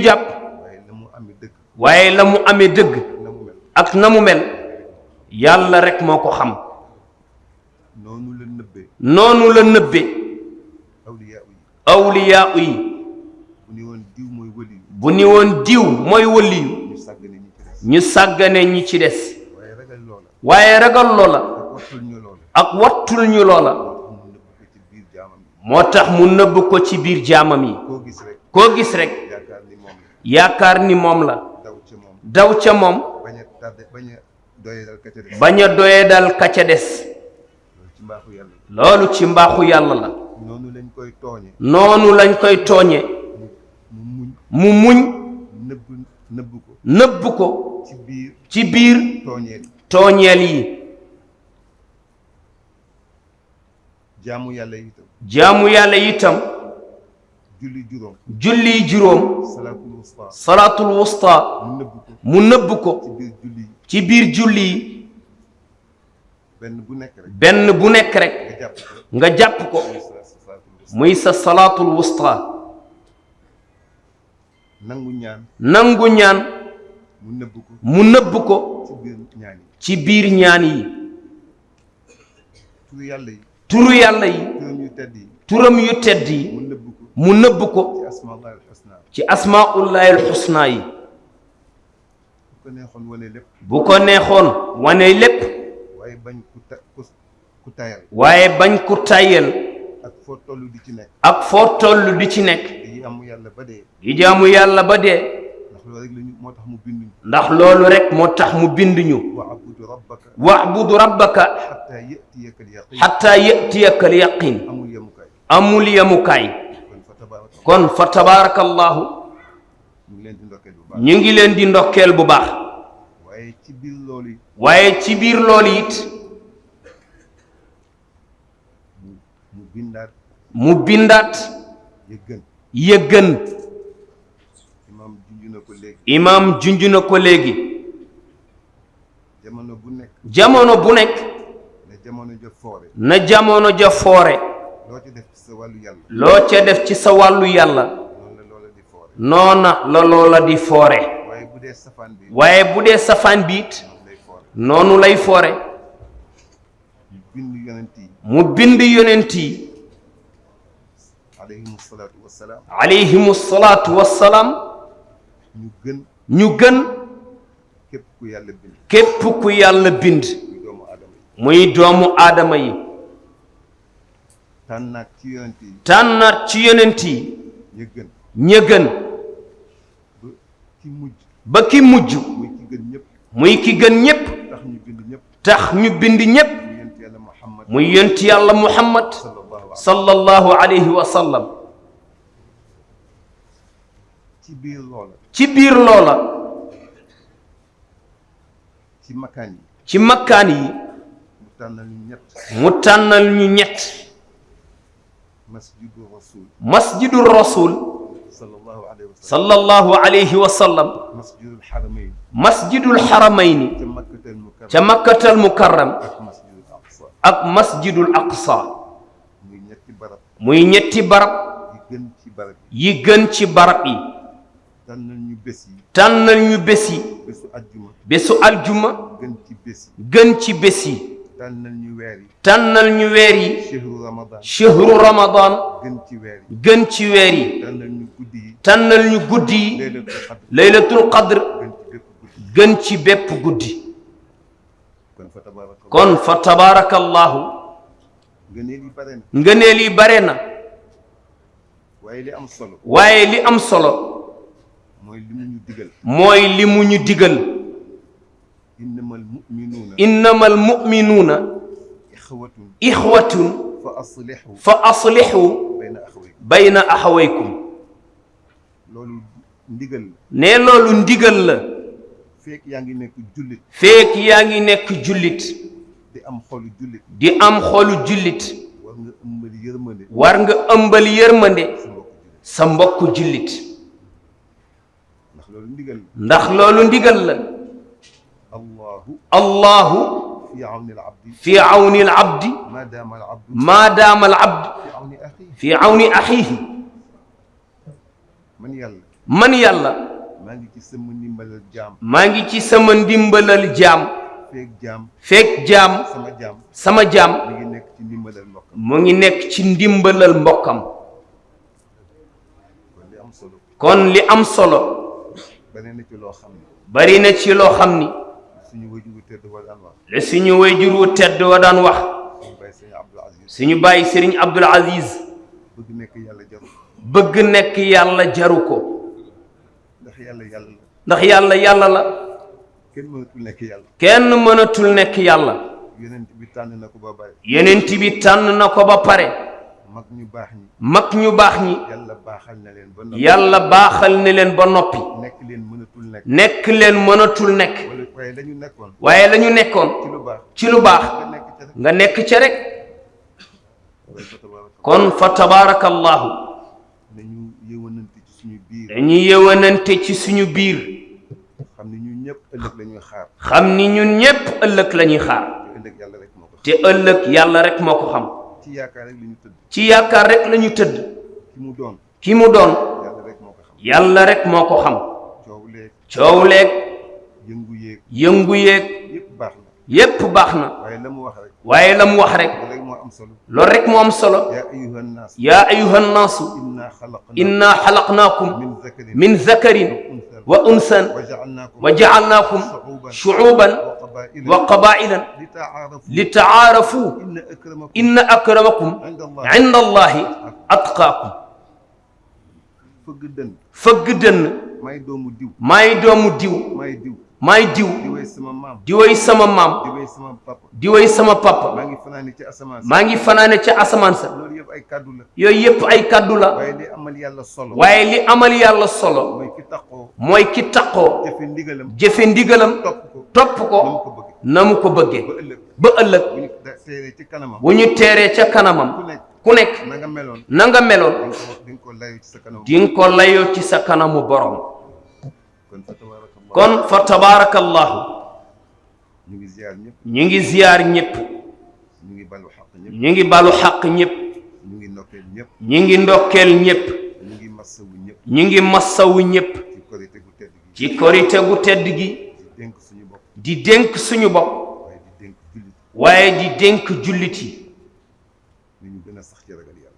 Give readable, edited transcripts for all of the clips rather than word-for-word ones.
jàpp waaye la mu amee dëgg ak na mu mel yàlla rek moo ko xam noonu la nëbbe awliyaa yi bu ni woon diw mooy waliyu ñu sàggane ñi ci des waaye ragal loola ak wattul ñu loola moo tax mu nëbb ko ci biir jaamam yi koo gis rek yaakaar ni moom la daw ca moom bañ a doyedal ka ca des loolu ci mbaaxu yàlla la noonu lañ koy tooñe mu muñ nëbb ko ci biir tooñeel yi jaamu yàlla itam julli juróom salaatul wusta mu nëbb ko ci biir julli yi benn bu nekk rek nga jàpp ko muy sa salaatul wusta nangu ñaan mu nëbb ko ci biir ñaan yi turu yàlla yi turam yu tedd yi mu nëbb ko ci asmaullahi alxusna yi bu ko neexoon wane lépp waaye bañ ku tayel ak foo toll di ci nekk di jaamu yàlla ba dee ndax loolu rek moo tax mu bind ñu wa'budu rabbaka hatta ya'tiyaka al-yaqin amul yemukaay kon fa tabarakallahu ñu ngi leen di ndokkeel bu baax waaye ci biir loolu it mu bindaat yëgën imaam junj na ko léegi jamono bu nekk na jamono ja foore loo ca def ci sa wàllu yàlla noona la loola di foore waaye bu dee safaan bi it noonu lay foore mu bind yonent yi alayhimu salaatu wassalaam ñu gën képp ku yàlla bind muy doomu aadama yi tànnaat ci yonent yi ña gën ba ki mujj muy ki gën ñépp tax ñu bind ñépp muy yonent yàlla muhammad sallallahu alayhi wa sallam ci biir loola ci makkaan yi mu tànnal ñu ñett masjidul rasul sallallahu alayhi wa sallam masjidul haramayni ca makkatal mukarram ak masjidul aqsa muy ñetti barab yi gën ci barab yi tànnal ñu bés yi bésu aljuma gën ci bés yi tànnal ñu weer yi shahru ramadan gën ci weer yi tànnal ñu guddi yi laylatul qadr gën ci bépp guddi kon fa tabarakallahu ngëneel yi bare na waaye li am solo mooy li mu ñu digal innamal mu'minuuna ixwatun fa aslihu bayna axawaykum ne loolu ndigal la feek yaa ngi nekk jullit di am xolu jullit war nga ëmbal yërmande sa mbokk jullit ndax loolu ndigal la allahu fi awni al abdi ma daama al abd fi awni axiihi man yàlla maa ngi ci sama ndimbalal jaam maa ngi ci sama ndimbalal jaam feek jaam sama jaam mi ngi nekk ci ndimbalal mbokkam mu ngi nekk ci ndimbalal mbokkam kon li am solo bari na ci loo xam ni bari na ci loo xam ni suñu wayjuru tedd wa daan wax la suñu wayjuru tedd wa daan wax suñu bàyyi Sëriñ Abdul Aziz bëgg nekk yàlla jaru bëgg nekk yàlla jaru ko ndax yàlla yàlla la ndax yàlla yàlla la kenn mënatul nekk yàlla kenn mënatul nekk yàlla yonent bi tànn na ko ba pare yonent bi tànn na ko ba pare mag ñu baax ñi mag ñu baax ñi yàlla baaxal na leen ba noppi yàlla baaxal na leen ba noppi nekk leen mënatul nekk nekk leen mënatul nekk waaye la ñu nekkoon waaye la ñu nekkoon ci lu baax ci lu baax nga nekk ca rek kon fa tabarakallahu nañu yëwanante ci suñu biir dañuy yëwanante ci suñu biir xam ni ñun ñëpp ëllëg la ñuy xaar xam ni ñun ñépp ëllëg la ñuy xaar te ëllëg yàlla rek moo ko xam ci yaakaar rek la ñu tëdd ci yaakaar rek la ñu tëdd ki mu doon yàlla rek moo ko xam coow leeg yëngu yeeg yépp baax na waaye la mu wax rek loolu rek moo am solo yaa ayyuhan naasu inna xalaqnaakum min zakarin wa unsan wa jacalnaakum shucuuban wa qabaa'ilan li tacaarafu inna akramakum cinda allahi atqaakum fëgg dënn maay doomu diw maay diw diwoy sama maam diwoy sama papa maa ngi fanaane ca asamaan sa yooyu yëpp ay kàddu la waaye li amal yàlla solo mooy ki taqoo jëfe ndigalam topp ko na mu ko bëggee ba ëllëg bu ñu teeree ca kanamam ku nekk na nga meloon di nga ko layoo ci sa kanamu borom kon fa tabarakallahu ñu ngi ziyaar ñëpp ñu ngi balu xaq ñëpp ñu ngi ndokkeel ñëpp ñu ngi massawu ñëpp ci korite gu tedd gi di dénk suñu bopp waaye di dénk jullit yi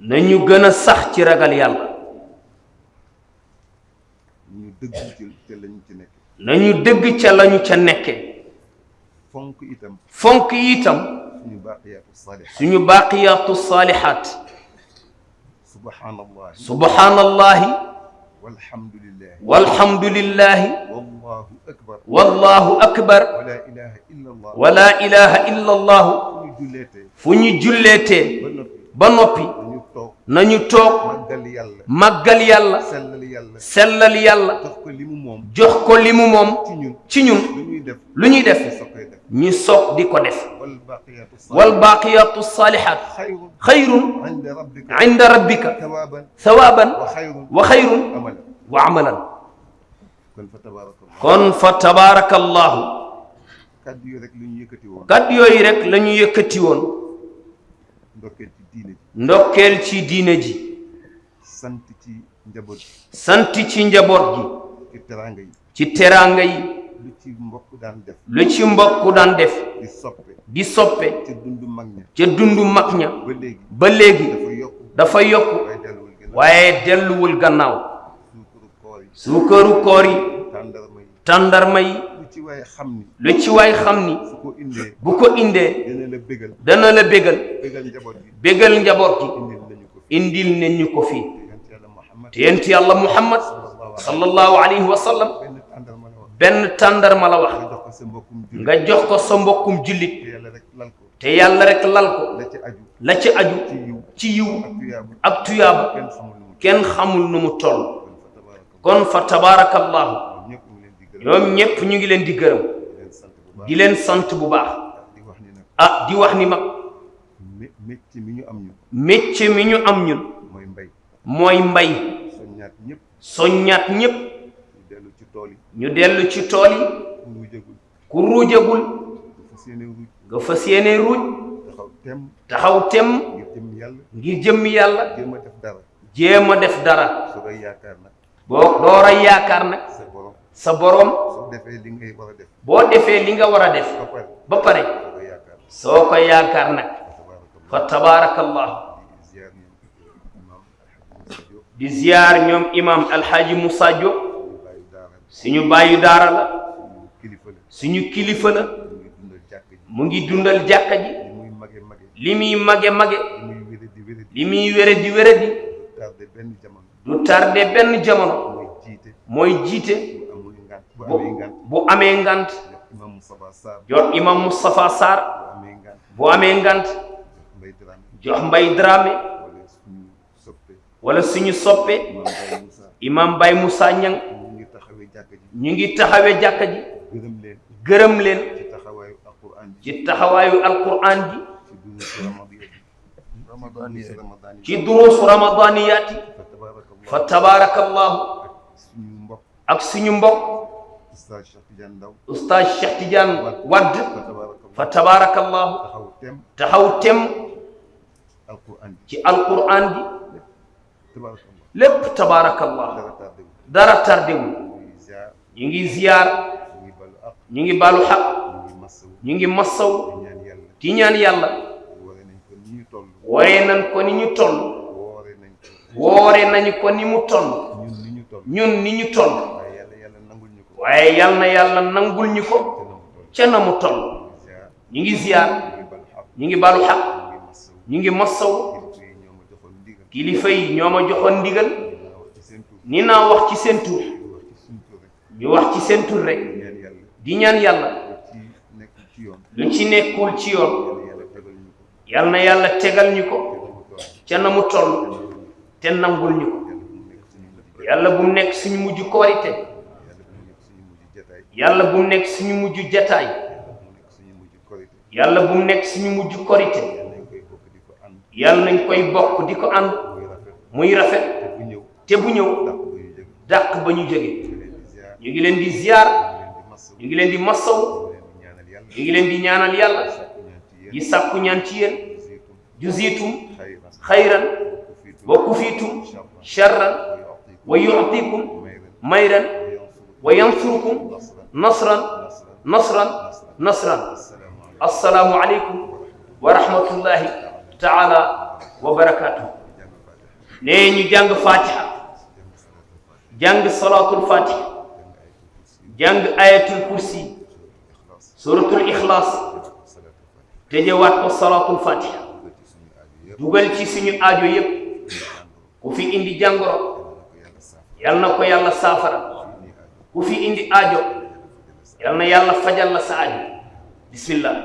nañu gën a sax ci ragal yàlla nañu dëgg ca lañu ca nekke fonk itam suñu baaqiyaatu saalihaat subhaanallahi walhamdulillahi wallahu akbar wala ilaha illa allahu fu ñu julleetee ba noppi nañu toog màggal yàlla sellal yàlla jox ko li mu moom ci ñun lu ñuy def ñu soog di ko def wal baaqiyaatu saalihaat xayrun inda rabbika thawaaban wa xayrun wa amalan kon fa tabaarakallahu kàddu yooyu rek la ñu yëkkati woon ndokkeel ci diine ji sant ci njaboot gi ci teraanga yi lu ci mbokk daan def di soppe ca dundu mag ña ba léegi dafa yokk waaye delluwul gannaaw suukaru koor yi tàndarma yi lu ci waay xam ni bu ko indee dana la bégal bégal njaboot gi indil nañ ñu ko fii te yent yàlla Muhammad sallallahu alayhi wa sallam benn tàndarma la wax nga jox ko sa mbokkum jullit te yàlla rek lal ko la ci aju ci yiw ak tuyaaba kenn xamul nu mu toll kon fa tabaarakallahu ñoom ñépp ñu ngi leen di gërëm di leen sant bu baax ah di wax ni mag métier mi ñu am ñun mooy mbay soññaat ñépp ñu dellu ci tool yi ku ruujagul nga fas yéene ruuj taxaw tem ngir jëmmi yàlla jéem a def dara boo door a yaakaar nag sa borom sa borom soo defee li ngay war a def boo defee li nga war a def ba pare soo ko yaakaar soo ko yaakaar nag fa tabaarakallah di ziyaar ñoom imam alxaaji Moussa Diop suñu bàyyu daara la suñu kilifa la mu ngi dundal jàkka ji li muy mage li muy wére di du tardé benn jamono mooy jiite bu amee ngant jot imam Moustapha Sarr bu amee ngant jox Mbay Dramé wala suñu soppe imam Baye Moussa Niang ñu ngi taxawee jàkka ji gërëm leen ci taxawaayu alquran ji ci duruusu ramadaniyaati fa tabaarakallahu ak suñu mbokk oustaz Cheikh Tidiane Wadd fa tabaarakallahu taxaw tem ci alquran ji lépp tabaarakallahu dara tardewul ñu ngi ziyaar ñu ngi balu xaq ñu ngi massaw di ñaan yàlla wooye nañ ko ni ñu toll woore nañu ko ni mu toll ñun ni ñu toll waaye yal na yàlla nangul ñu ko ca na mu toll ñu ngi ziyaar ñu ngi balu xaq ñu ngi massaw kilifa yi ñoo ma joxoon ndigal ni naa wax ci seen tur ñu wax ci seen tur rek di ñaan yàlla lu ci nekkul ci yoon yal na yàlla tegal ñu ko ca na mu toll te nangul ñu ko yàlla bu mu nekk suñu mujj korite yàlla bu mu nekk suñu mujj jataay yàlla bu mu nekk suñu mujj korite yàlla nañ koy bokk di ko ànd muy rafet te bu ñëw dàq ba ñu jóge ñu ngi leen di ziyaar ñu ngi leen di massaw ñu ngi leen di ñaanal yàlla di sàkku ñaan ci yéen juziitum xayran wa kufiitum sharran wa yu'tikum mayran wa yansurukum nasran assalaamu aleykum wa rahmatullahi taala wa barakaatuhu nee ñu jàng fatiha jàng salaatul fatiha jàng ayatul kursi suratul ixlaas tëjewaat ko salaatul fatiha dugal ci suñu aajo yépp ku fi indi jàngoro yal na ko yàlla saafara ku fi indi aajo yal na yàlla fajal la sa aajo bismillah